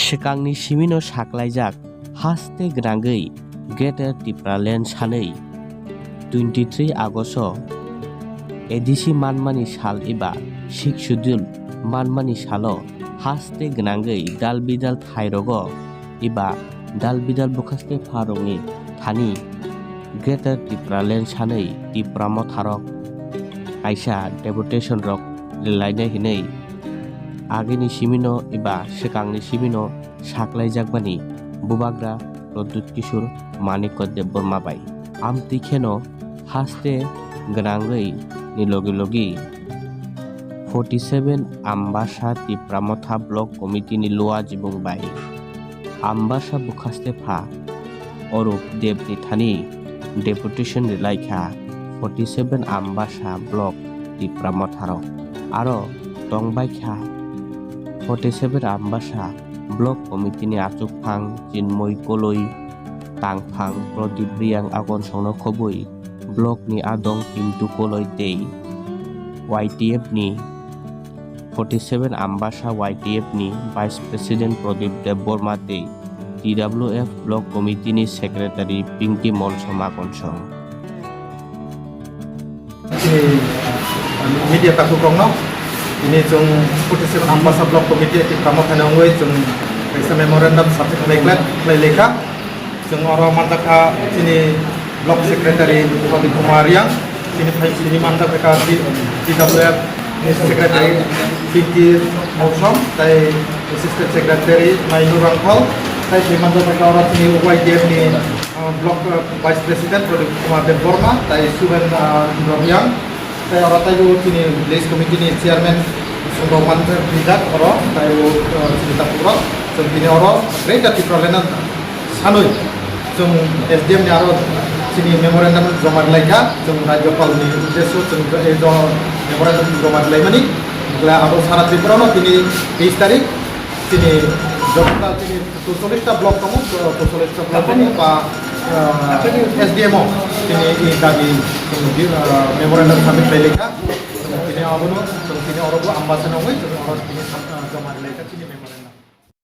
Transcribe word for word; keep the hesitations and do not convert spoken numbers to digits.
Swkangni simino saklaijak haste gwnangwi Greater Tipraland sanwi twenty three August o A D C manmani sal eba Sixth Schedule manmani salo haste gwnangwi dal bidal thairogo eba dal bidal bwkhaste pharokni thani Greater Tipraland sanwi Tipra Motharok kaisa deputation rok rwlainai hinwi agini simino eba swkangni simino saklaijakmani Bubagra Pradyut Kishore Manikya Debbarma bai. Amtwi kheno haste gwnangwi ni logi logi forty seven Ambasa Tipra Motha Block Committee ni Luajibung bai Ambasa bwkhaste pha Orup Deb ni thani deputation rwlaikha forty seven Ambasa Block Tipra Motharok. Aro tongbaikha forty seven Ambasa Block Committee ni achukphang Chinmoi Koloi, tangphang Pradip Reang, agonsongno khobwi block ni adong Pintu Koloi tei Y T F ni forty seven Ambasa Y T F ni Vice President Pradip Debbarma tei T W F Block Committee ni Secretary Pinky Molsom agonsong. Chini media takhuk rokno tini chwng forty seven Ambasa Block Committee tei kamo khaina wngwi chwng kaisa memorandum submit khlai khlai lekha. Chwng oro manjakha chini Block Secretary Pradip Kumar Reang, chini phai chini manjakha T W F ni Secretary Pinky Molsom, tei Assistant Secretary Mainur Rangkhal, tei chini manjakha oro chini Y T F ni, uh, Block, uh, Vice President Pradip Kumar Debbarma, tei Suben, uh, Reang, tei oro tei o chini Village Committee ni Chairman Sundok Manjak oro tei o, uh, chini takhuk rok chwng tini oro Greater Tipraland sanwi chwng S D M ni aro chini memorandum joma rwlaikha, chwng Rajyapal ni uddesyo chwng ei jo-, memorandum joma rwlaimani. Hwnkhe abo sara Tripura no tini teis tarik chini jotota chini tochollista block tongo, to-, tochollista block tongo ba, ah, S D M o chini ei dabi chwng, ah, memorandum submit khlailaikha. Chwng tini abono, chwng tini oro bo Ambasa no wngwi chwng oro tini sam-, ah, joma rwlaikha chini memorandum.